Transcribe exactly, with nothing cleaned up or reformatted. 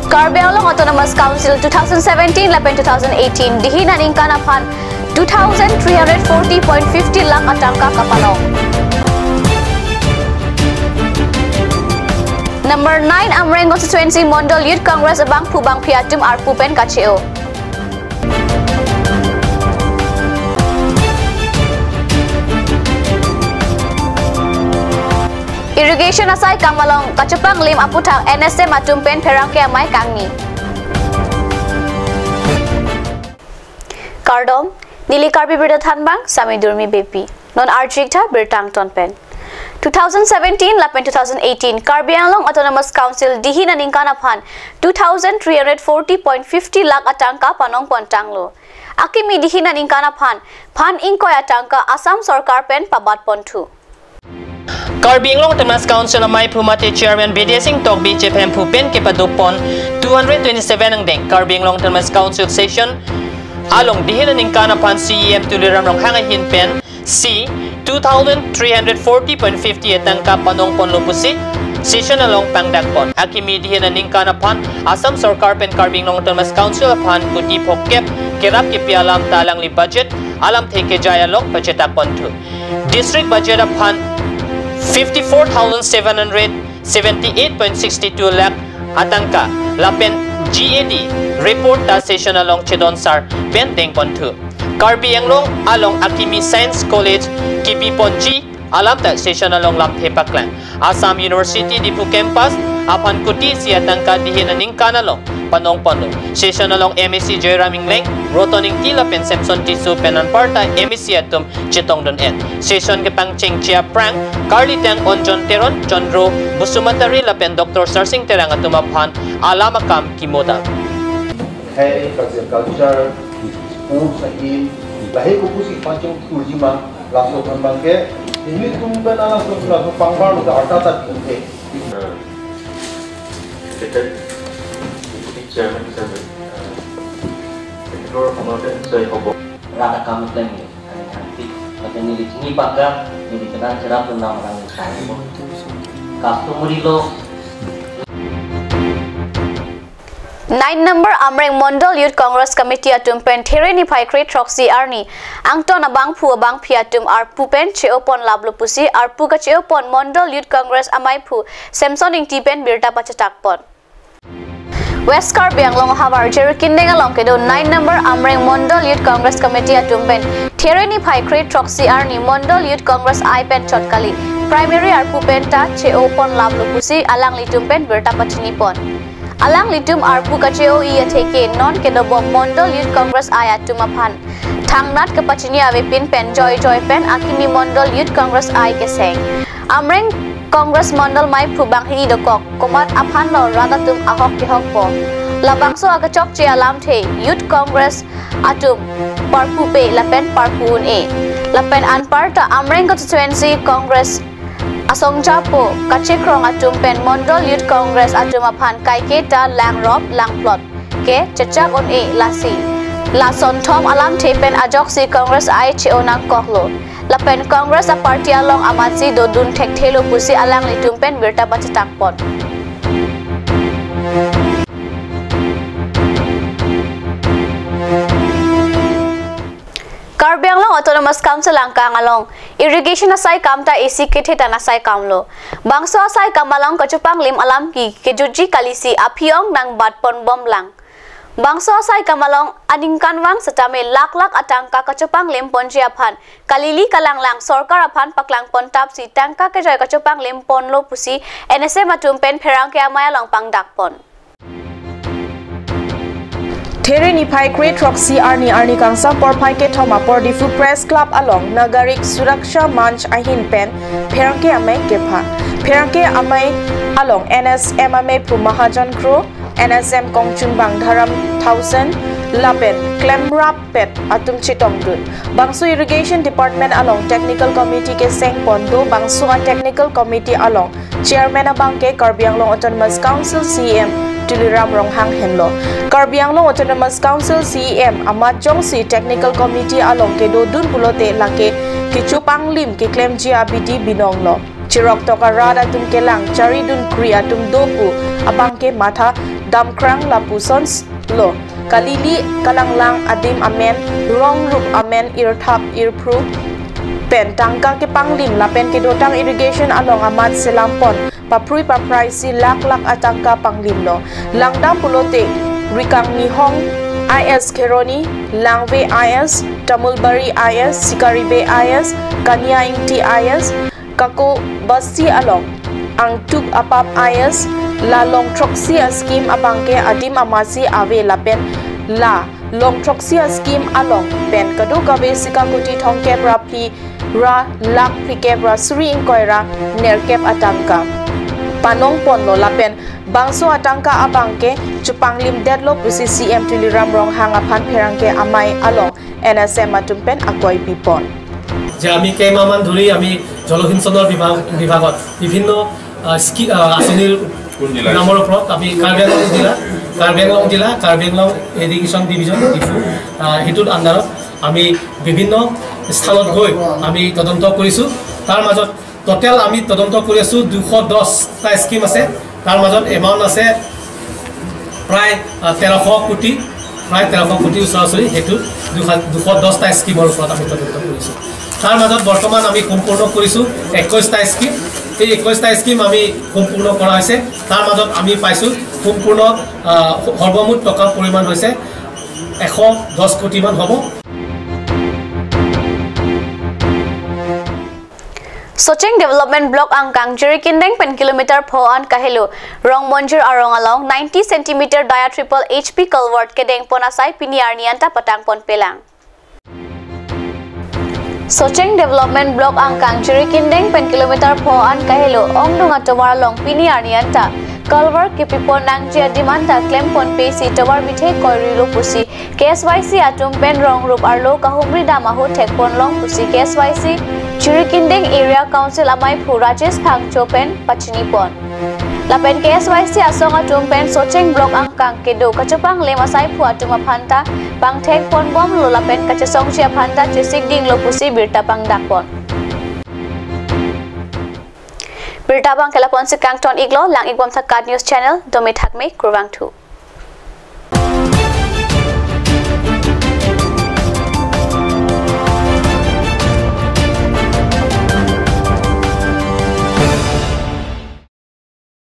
Karbi Anglong Autonomous Council two thousand seventeen lapen two thousand eighteen dihin aningkan aphan two thousand three hundred forty point fifty lakh atangka kapanong. Number nine, Amreng Constituency Mondol Youth Congress abangphu bangphi atum arpu pen kache-o. Irrigation asai kam along kachepanglim aputhak N S M atum pen pherangke amei kangni. Kardom, neli Karbi Birta Thanbang, Sami Durmi Beypi. Non arjik tha birta angton pen. Two thousand seventeen lapen two thousand eighteen Karbi Anglong Autonomous Council dihin aningkan aphan two thousand three hundred forty point fifty lakh atangka panong pon tanglo. Akimi dihin aningkan aphan phan ingkoi atangka Assam Sorkar pen pabat ponthu. Karbi Anglong Autonomous Council amei phu mate Chairman Bidya Sing Tokbi chephemphu pen kepaduk pon two hundred twenty-seven angdeng Karbi Anglong Autonomous Council session along dihin aningkan aphan C E M Tuliram Ronghang ahin pen si two thousand three hundred forty point fifty atangka panong ponlo pusi session along pangdak pon. Akimi dihin aningkan aphan Assam Sorkar pen Karbi Anglong Autonomous Council aphan kuti phokep kerap kepi alam ta alangli budget alamthe kejai along pachetak ponthu. District budget aphan fifty-four thousand seven hundred seventy-eight point six two lakh atangka lapen G A D report ta session along chedon sar pen deng ponthu. Karbi Anglong along akimi Science College kebi ponji alam ta session along lamthe paklang. Assam University Diphu Campus aphan kuti isi atangka dihin aningkan along panong ponlo. Session along M A C Joyram Engleng, Roton Ingti lapen Samson Tisso pen anparta M A C atum chetongdun en. Session kepangchengche aphrang karlitang Onjon Teron, Chondro Basumatary lapen Doctor Sarsing Terang atum aphan alam akam kimo dam. Hai culture, sports ahin, lahai kopusi pachong turjima, laso kan bangke, ilitum pen laso laso pangbar lo arta ta tingke. Secretary, Deputy Chairman, sir, uh, Secretary of Northern, sir, Hobo. Rata kami plan ni, ani nanti, macam ni di sini pagar, ni di kenan cerap tentang orang yang saya. Customary law. Nine number Amreng Mondol Youth Congress Committee atum pen There niphai kre throksi arni angton abangphu abangphi atum arpu pen che-o pon laplo pusi arpu kache-o pon Mondol Youth Congress ameiphu Samson Ingti pen birta pachetak pon. West Karbi Anglong havar Jirikindeng along kedo nine number Amreng Mondol Youth Congress Committee atum pen There niphai kre throksi arni Mondol Youth Congress I pen chot kali primary arpu pen ta che-o pon laplo pusi alanglitum pen birta pachini pon. Alanglitum arpu kache-o-i atheke non kedobom Mondol Youth Congress I atum aphan thangnat kepachini avepin pen joijoi pen akimi Mondol Youth Congress I keseng. Amreng Congress Mondol meiphu banghini dokok, komat aphan lo rat atum ahok kehokpo. Labangso akechokche alamthe Youth Congress atum parpupe lapen parpu un-e. Lapen anparta Amreng Constituency Congress asongjapo kachekrong atum pen Mondol Youth Congress atum aphan kaiketa langrop langplot ke chechak un-e lasi. Lason thom alamthe pen ajoksi Congress I che-o nangkoklo. Lapen Congress aparty along amatsi dodun thekthelo pusi alanglitum pen birta pachetak pon. Karbi Anglong Autonomous Council angkang along irrigation asai kam ta isi kethe tan asai kamlo. Bangso asai kam along kachepanglim alam ki kejutji kalisi aphi-ong nangbat ponbomlang. Bangso asai kam along aningkanvang setame lakh lakh atangka kachepanglim ponji aphan kalili kalanglang sorkar aphan paklang pontapsi tangka kejoi kachepanglim ponlo pusi N S M atum pen pherangke amei along pangdak pon. There niphai kre throksi arni arni kangsam porphai kethom apor Diphu Press Club along Nagarik Suraksha Manch ahin pen pherangke amei kepha. Pherangke amei along N S M ameiphu Mahajan Kro, N S M kongchunbang Dharam Thaosen lapen klemrap pet atum chetongdun. Bangso Irrigation Department along Technical Committee keseng pon do bangso a Technical Committee along Chairman abangke Karbi Anglong Autonomous Council C E M Tuliram Ronghang henlo. Karbi Anglong Autonomous Council C E M amat jongsi Technical Committee along kedodun pulote lake kechepanglim keklemji abidi binonglo. Cheroktok arat atum kelang charidun kri atum do pu abangke matha damkrang lapuson lo. Kalili kalanglang adim amen, rong rup amen, irthap irphru pen tangka kepanglim lapen kedotang irrigation along amat selampon paprui papraisi lakh lakh atangka panglimlo. Langdam pulote Rikang Nihong I S Kheroni, Langve I S, Tamulbari I S, Sikaribe I S, Kania Ingti I S, Kako Basti along Angtuk Apap I S, la long throksi a-scheme abangke adim amatsi ave lapen la long throksi a-scheme along pen kadokave sika kuti thomkep ra phli ra lakh phlikep ra suri ingkoi ra nerkep atangka panongponlo lapen bangso atangka abangke chepanglimdetlo pusi C M Tuliram Ronghang aphan pherangke amei along N S M atum pen akoi pipon. যে আমি কেইমাহমান ধৰি আমি জলসিঞ্চনৰ বিভাগ বিভাগত বিভিন্ন আহ, স্কি- আহ, আঁচনিৰ নামৰ ওপৰত আমি কাৰ্বি আংলং জিলা কাৰ্বি আংলং জিলা কাৰ্বি আংলং ইৰিগেশ্যন ডিভিজন ডিফু আহ, সেইটোৰ আণ্ডাৰত আমি বিভিন্ন স্থানত গৈ আমি তদন্ত কৰিছোঁ। তাৰ মাজত টোটেল আমি তদন্ত কৰি আছোঁ দুশ দহটা স্কিম আছে। তাৰ মাজত এমাউণ্ট আছে প্ৰায় আহ, তেৰশ কোটি, প্ৰায় তেৰশ কোটি ওচৰা ওচৰি। সেইটো দুশ দুশ দহটা স্কিমৰ ওপৰত আমি তদন্ত কৰিছোঁ। তাৰ মাজত বৰ্তমান আমি সম্পূৰ্ণ কৰিছোঁ একৈশটা স্কিম। এই একৈশটা স্কিম আমি সম্পূৰ্ণ কৰা হৈছে। তাৰ মাজত আমি পাইছোঁ সম্পূৰ্ণ আহ, সৰ্বমুঠ টকা পৰিমাণ হৈছে এশ দহ কোটিমান হ'ব। Socheng Development Block angkang Jirikindeng pen kilometer pho an kahelo Rongmonjir arong along ninety centimeter dia triple H P culvert kedengpon asai pini arni anta patangpon pelang. Socheng Development Block angkang Jirikindeng pen kilometer pho an kahelo ongdung atovar along pini arni anta culvert kepipon nangji adim anta klempon pesi tovar bithe koirilo pusi K S Y C atum pen rong rup arlo kahumri dam ahut thekpon long pusi K S Y C Jirikindeng Area Council amei phu Rajesh Phangcho pen pachinipon. Lapen K S Y C asong atum pen Socheng Block angkang kedo kachepang lem asai phu atum aphan ta pangthekpon bomlo lapen kachesongji aphan ta chesik dinglo pusi birta pangdakpon. Birta abangke lapu-ansi kangton iklo, lang ikbom tha KAT News Channel, dome thakme, kurvangthu.